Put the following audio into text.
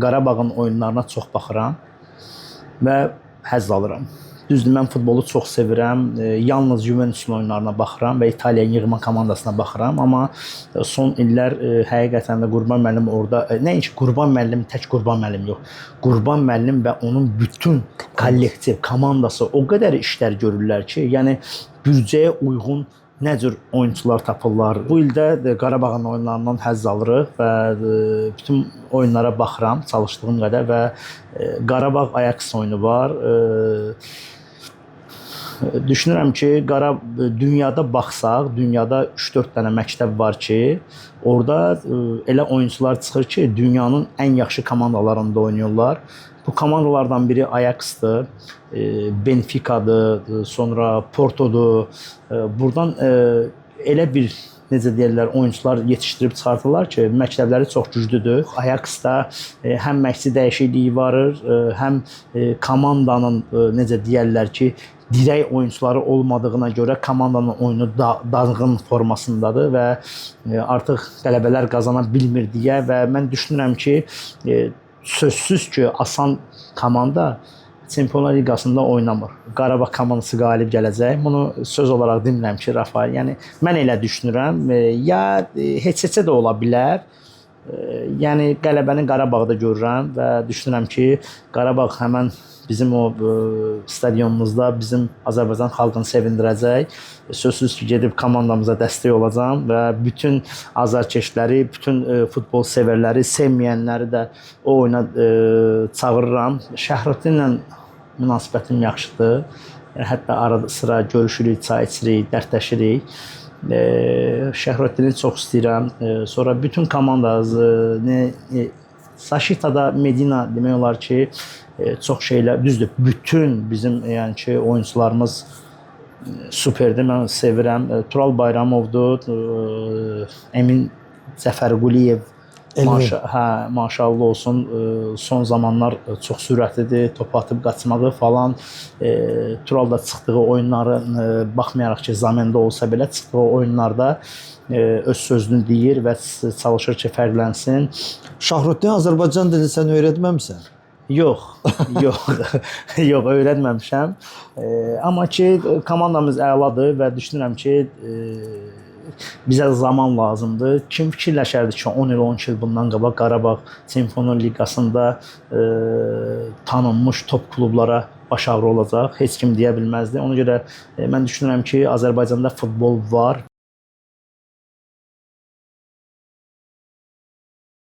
Qarabağın oyunlarına çox baxıram və həzz alıram. Düzdür, mən futbolu çox sevirəm. Yalnız Juventusun oyunlarına baxıram və İtaliya yığma komandasına baxıram, amma son illər həqiqətən də Qurban müəllim orada nəinki Qurban müəllim, tək Qurban müəllim yox. Qurban müəllim və onun bütün kollektiv komandası o qədər işlər görürlər ki, yəni büdcəyə uyğun nə cür oyunçular tapırlar. Bu ildə də Qarabağın oyunlarından həzz alırıq və bütün oyunlara baxıram çalışdığım qədər və Qarabağ Ajax oyunu var. Düşünürəm ki, dünyada baxsaq, dünyada 3-4 dənə məktəb var ki, orada elə oyunçular çıxır ki, dünyanın ən yaxşı komandalarında oynayırlar. Bu komandalardan biri Ajax-dır, Benfica-dır, sonra Porto-dur. Buradan elə bir necə deyirlər, oyunçular yetişdirib çıxartırlar ki, məktəbləri çox güclüdür. Ajax-da həm məşqçi dəyişikliyi var, həm komandanın necə deyərlər ki, dirək oyunçuları olmadığına görə komandanın oyunu dağın formasındadır və artıq qələbələr qazana bilmir deyə və mən düşünürəm ki, sözsüz ki, asan komanda Çempionlar Liqasında oynamır. Qarabağ komandası qalib gələcək. Bunu söz olaraq demirəm ki, Rafael, yəni mən elə düşünürəm. Ya heç-heçə də ola bilər. Yəni qələbəni Qarabağda görürəm və düşünürəm ki, Qarabağ həmən bizim o stadionumuzda bizim Azərbaycan xalqını sevindirəcək. Sözsüz ki, gedib komandamıza dəstək olacağam və bütün azarkeşləri, bütün futbol sevərləri, sevməyənləri də o oyuna çağırıram. Şəhrəddinlə münasibətim yaxşıdır. Hətta arada sıra görüşürük, çay içirik, dərdləşirik. Şəhrəddini çox istəyirəm. Sonra bütün komanda Saşitada Medina demək olar ki, çox şeylər, düzdür, bütün bizim yəni ki, oyunçularımız superdir. Mən sevirəm. Tural Bayramovdur, Emin Cəfərquliyev. Maşallah olsun. Son zamanlar çox sürətlidir, top atıb qaçmağı falan. Tural da çıxdığı oyunları baxmayaraq ki, zamenda olsa belə çıxdığı oyunlarda öz sözünü deyir və çalışır ki, fərqlənsin. Şahruddin Azərbaycan dilini sən öyrətməmisən? Yox, yox, yox, öyrətməmişəm. Amma ki komandamız əladır və düşünürəm ki, bizə zaman lazımdır. Kim fikirləşərdi ki, 10 il, 12 il bundan qabaq Qarabağ Çempionlar Liqasında tanınmış top klublara baş ağrı olacaq? Heç kim deyə bilməzdi. Ona görə mən düşünürəm ki, Azərbaycanda futbol var.